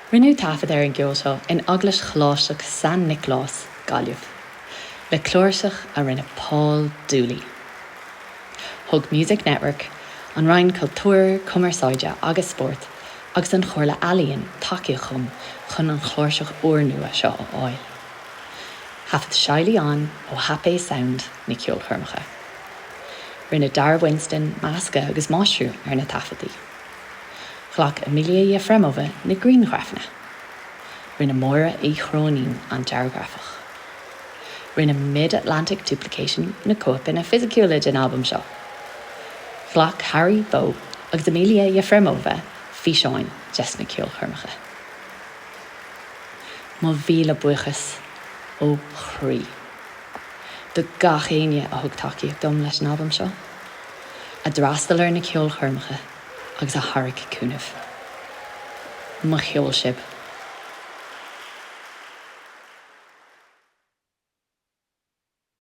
Rinneadh taifead ar an gceol seo in Eaglais Choláisteach San Nioclás, Gaillimh, le cláirseach a rinne Paul Dooley. Thug Music Network, an Roinn Cultúir, Cumarsáide agus Spóirt agus an Chomhairle Ealaíon tacaíocht dhom chun an chláirseach úrnua seo a fháil. Thaifead Shiley Ann ó Happé Sound na ceolchoirmeacha. Rinne Dara Winston meascadh agus máistriú ar na taifeadtaí. Ghlac Emilia Yefremova na grianghrafanna. Rinne Máire Uí Chróinín an dearghrafach. Rinne Mid Atlantic Duplication na cóipeanna fisiciúla den albam seo. Ghlac Harry Bow agus Emilia Yefremova físeáin des na ceolchoirmeacha. Mo mhíle buíochas ó chroí do gach éinne a thug tacaíocht dom leis an albam seo, a d'fhreastail ar na ceolchoirmeacha agus a thairg cúnamh. Mo cheol sibh.